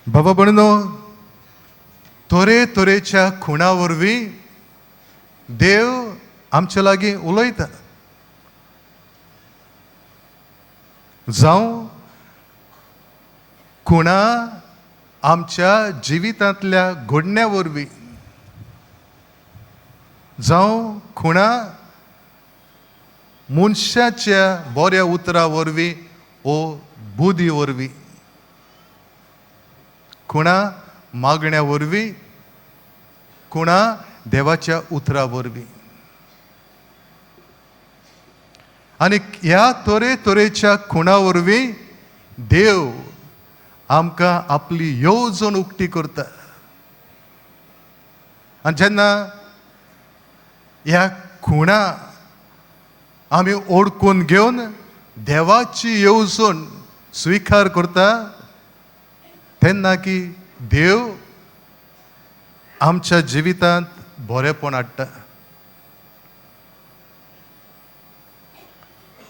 बाबा भयणीनो, तरेतरेच्या खुणा वरवीं देव आमचे लागीं उलयता. जावं खुणा आमच्या जिवितांतल्या घडण्या वरवीं, जावं खुणा मनशाच्या बऱ्या उतरा वरवीं ओ बुद्धी वरवीं, खुणा मागण्या वरवीं, खुणा देवाच्या उतरा वरवीं. आनी ह्या तरेतरेच्या खुणा वरवीं देव आमकां आपली येवजण उक्ती करता. आनी जेन्ना ह्या खुणा आमी ओडकून घेवन देवाची येवजण स्विकार करता तेन्ना की देव आमच्या जिवितांत बरेपण हाडटा.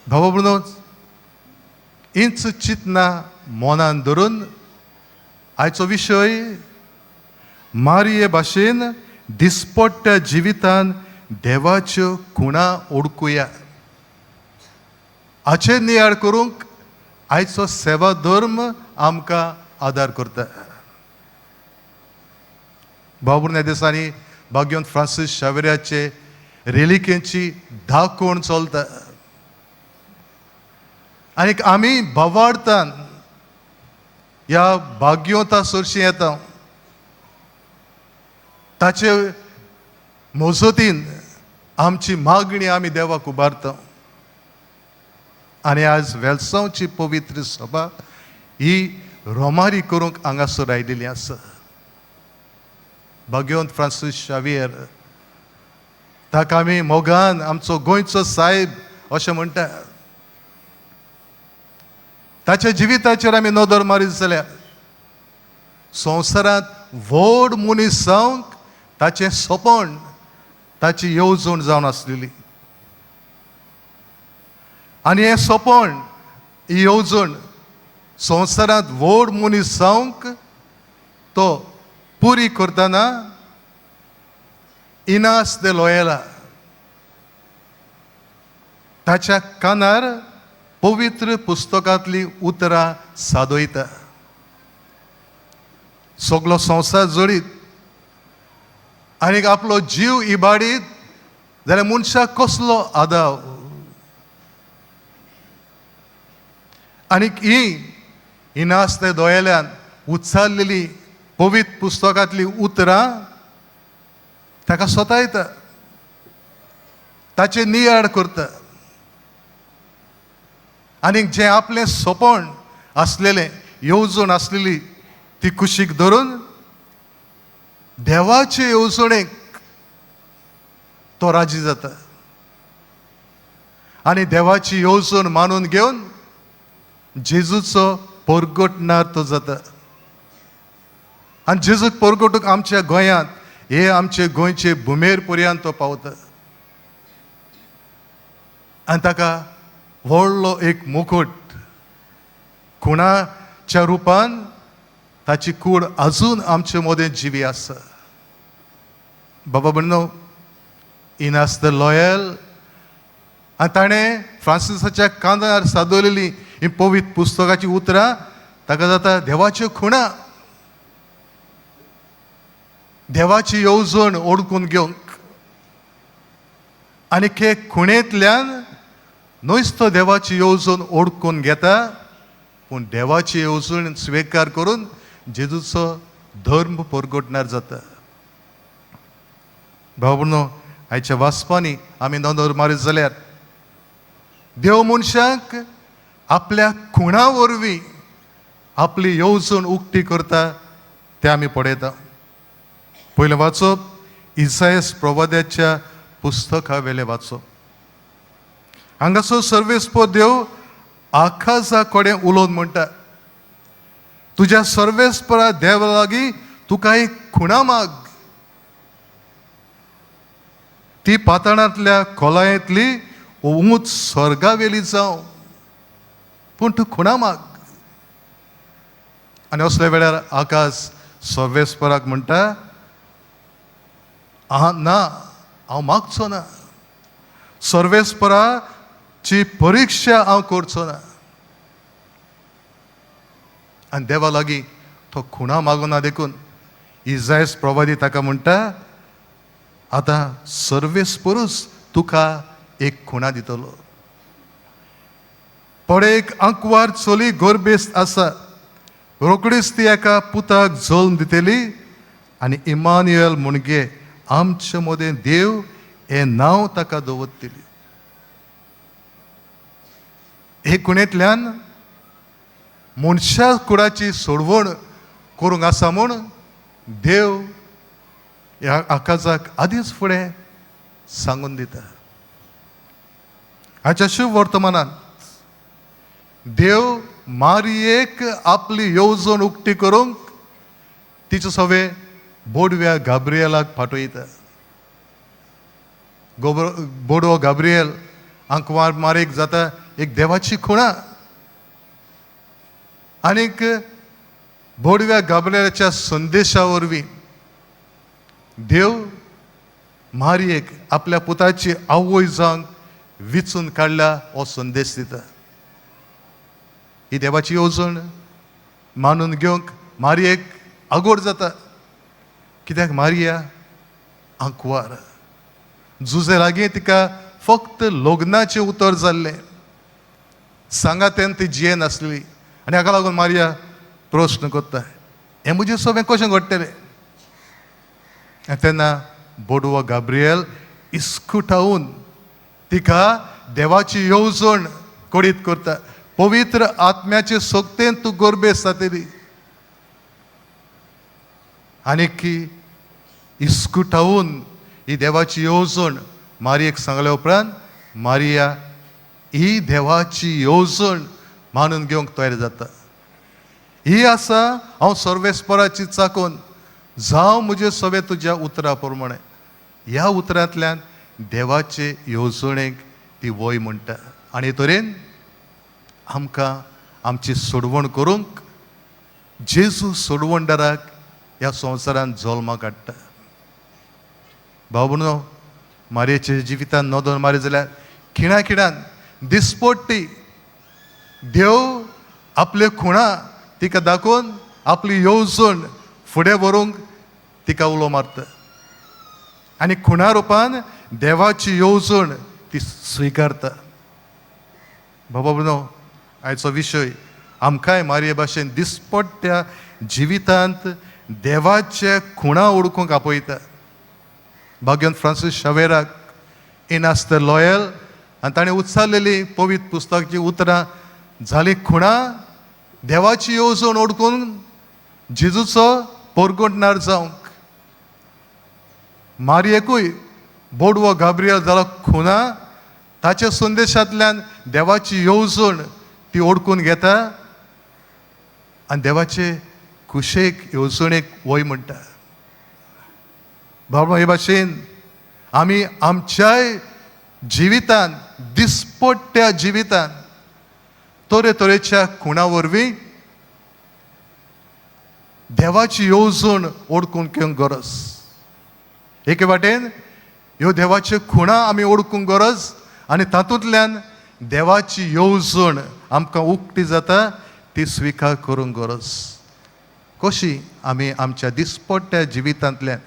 भाव भयणीनो, हीच चिंतना मनान धरून आयचो विशय मारये भाशेन दिसपट्ट्या जिवितान देवाच्यो खुणा ओडकुया हाचेर नियाळ करूंक आयचो सेवा धर्म आमकां आदार करता. भाव भयणीनो, ह्या दिसांनी भाग्यवंत फ्रांसीस शावेऱ्याचे रेलिकेची दाखोवण चलता आनीक आमी भावार्थान ह्या भाग्यवंता सरशी येता. ताचे मजतीन आमची मागणी आमी देवाक उबारता. आनी आज वेलसांवची पवित्र सभा ही रोमारी करूंक हांगासर आयिल्ली आसा. भाग्यवंत फ्रांसीस शावियर ताका आमी मोगान आमचो गोंयचो सायब अशें म्हणटा. ताच्या जिविताचेर आमी नदर मारीत जाल्यार संवसारांत व्हड मनीस जावंक ताचें सपन, ताची येवजण जावन आसलेली. आनी हें सपन, ही येवजण संवसारांत व्हड मनीस जावंक तो पुरी करतना इनास दे लोयेला ताच्या कानार पवित्र पुस्तकांतली उतरां सादयता. सगलो संवसार जोडीत आनीक आपलो जीव इबाडीत जाल्यार मनशाक कसलो आदाव. आनीक ही इनास दे दोयेल्यान उच्चारलेली पवित्र पुस्तकांतली उतरां ताका सतायता, ताचे नियाळ करता. आनीक जें आपलें सपन आसलेलें, येवजण आसलेली ती कुशीक धरून देवाचे येवजणेक तो राजी जाता आनी देवाची येवजण मानून घेवन जेजूचो परगटणार तो जाता. आनी जेजूक परगटूंक आमच्या गोंयांत हे आमचे गोंयचे भुमेर पर्यंत तो पावता आनी ताका व्हडलो एक मुकुट खुणाच्या रुपान ताची कूड अजून आमचे मदें जिवी आसा. बाबा भयणीनो, इनास the loyal आनी ताणें फ्रांसिसाच्या कानार सादवलेली ही पवित्र पुस्तकाची उतरां ताका जाता देवाच्यो खुणा, देवाची येवजण ओडकून घेवंक. आनी हे खुणेंतल्यान न्हयच तो देवाची येवजण ओडकून घेता, पूण देवाची येवजण स्विकार करून जेजूचो धर्म परगटणार जाता. भाव भयणीनो, आयच्या वाचपांनी आमी नदर मारीत जाल्यार देव मनशाक आपल्या खुणा वरवीं आपली येवजण उक्ती करता तें आमी पळयता. पयलें वाचप इसायस प्रवाद्याच्या पुस्तका वेलें वाचप. हांगासर सर्वेस्पर देव आकाशा कडेन उलोवन म्हणटा, तुज्या सर्वेस्परा देवा लागीं तुका एक खुणा माग, ती पाताळांतल्या खोलायेंतली ऊंच स्वर्गावेली जावं, पूण तूं खुणा माग. आनी असल्या वेळार आकाश सर्वेस्पराक म्हणटा, आहा ना, हांव मागचो ना, सर्वेस्पराची परिक्षा हांव करचो ना. आनी देवा लागीं तो खुणा मागना देखून इजायस प्रवादी ताका म्हणटा, आतां सर्वेस्परूच तुका एक खुणा दितलो. पळय, एक आंकवार चली गोरबेस्त आसा, रोकडीच ती एका पुताक जल्म दितली आनी इमान्युएल म्हणगे आमचे मदें देव हें नांव ताका दवरतली. हे खुणेंतल्यान मनशा कुडाची सोडवण करूंक आसा म्हूण देव ह्या आकाजाक आदींच फुडें सांगून दिता. हाच्या शुभ वर्तमानांत देव मारयेक आपली येवजण उक्ती करूंक तिचे सवे बोडव्या गाब्रियलाक पाठयता. गोबर बोडवो गाब्रियल आंकवार मारयेक जाता एक देवाची खुणा. आनीक बोडव्या गाब्रियलाच्या संदेशा वरवीं देव मारयेक आपल्या पुताची आवय जावंक विचून काडल्या हो संदेश दिता. ही देवाची येवजण मानून घेवंक मारयेक आगोर जाता, कित्याक मारिया आंकवार, जुजे लागीं तिका फक्त लग्नाचें उतर जाल्लें, सांगात्यान ती जिये नासली. आनी हाका लागून मारिया प्रस्न करता, हें म्हजें सगळें कशें घडटलें? आनी तेन्ना बोडवो गाब्रियल इस्कुटावन तिका देवाची येवजण कळीत करता, पवित्र आत्म्याचे शक्तेन तूं गोरबेस जातली. आनी की इस्कुटावन ही देवाची येवजण मारियेक सांगल्या उपरांत मारिया ही देवाची येवजण मानून घेवंक तयार जाता. ही आसा हांव सर्वेस्पराची चाकून, जावं म्हजें सगळें तुज्या उतरा प्रमाणें. ह्या उतरांतल्यान देवाचे येवजणेक ती वय म्हणटा. आनी हे तरेन आमकां आमची सोडवण करूंक जेजू सोडवणदाराक ह्या संवसारांत जल्माक हाडटा. भाव भयणो, मारयेच्या जिवितान नदर मारी जाल्यार खिणा खिणान दिसपट्टी देव आपल्यो खुणा तिका दाखोवन आपली येवजण फुडें व्हरूंक तिका उलो मारता. आनी खुणा रुपान देवाची येवजण ती स्विकारता. बाबा भयणो, आयचो विशय आमकांय मारये भाशेन दिसपट्ट्या जिवितांत देवाचे खुणा ओळखूंक आपयता. भाग्यवंत फ्रांसीस शावेराक इनास the loyal आनी ताणें उच्चारलेली पवित्र पुस्तकाची उतरां जाली खुणा देवाची येवजण ओळखून जेजूचो पोरगोटणार जावंक. मारयेकूय बोडवो गाब्रियल जालो खुणा, ताच्या संदेशांतल्यान देवाची येवजण ती ओळखून घेता आनी देवाचे कुशेक येवजणेक वय म्हणटा. बाबा, हे भाशेन आमी आमच्याय जिवितान दिसपट्ट्या जिवितान तरेतरेच्या खुणा वरवीं देवाची येवजण ओळखून घेवंक गरज. एके वाटेन ह्यो देवाच्यो खुणा आमी ओळखूंक गरज आनी तातूंतल्यान देवाची येवजण आमकां उक्ती जाता ती स्विकार करूंक गरज. कशी आमी आमच्या दिसपट्ट्या जिवितांतल्यान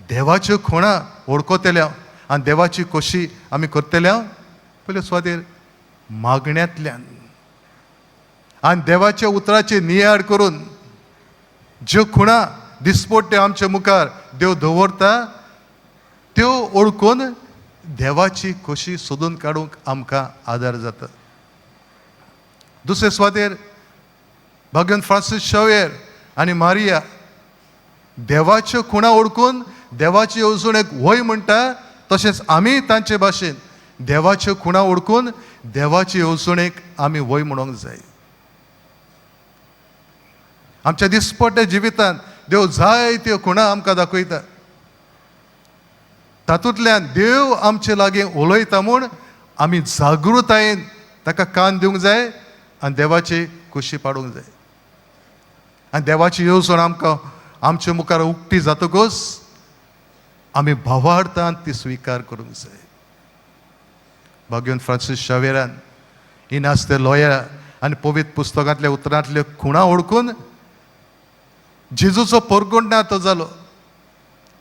देवाच्यो खुणा वळखतल्या आनी देवाची कशी आमी करतल्या? पयले सुवातेर मागण्यांतल्यान आनी देवाच्या उतराचे नियाळ करून ज्यो खुणा दिसपट्ट्यो आमच्या मुखार देव दवरता त्यो ओळखून देवाची खोशी सोदून काडूंक आमकां आदार जाता. दुसरे सुवातेर भाग्यवंत फ्रांसीस शावेर आनी मारिया देवाच्यो खुणा ओळखून देवाची येवजणेक वय म्हणटा, तशेंच आमी तांचे भाशेन देवाच्यो खुणा ओळखून देवाची येवजणेक आमी वय म्हणूंक जाय. आमच्या दिसपट्ट्या जिवितांत देव जायत्यो खुणा आमकां दाखयता, तातूंतल्यान देव आमचे लागीं उलयता म्हूण आमी जागृतायेन ताका कान दिवंक जाय आनी देवाची खोशी पाडूंक जाय. आनी देवाची येवजण आमकां आमचे मुखार उक्ती जातकच आमी भावार्थान ती स्विकार करूंक जाय. भाग्यवंत फ्रांसीस शावेरान इनास दे लोया आनी पवित्र पुस्तकांतल्या उतरांतल्यो खुणा ओळखून जेजूचो पोरगुंडा तो जालो.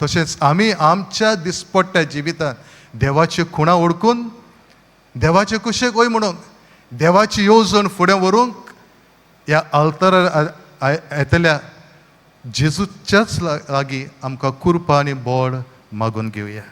तशेंच आमी आमच्या दिसपट्ट्या जिवितांत देवाच्यो खुणा ओळखून देवाचे कुशेक वय म्हणूंक, देवाची येवजण फुडें व्हरूंक ह्या आल्तरार येतल्या जेजूच्याच लागीं आमकां कुरपा आनी बोड मागून घेवया.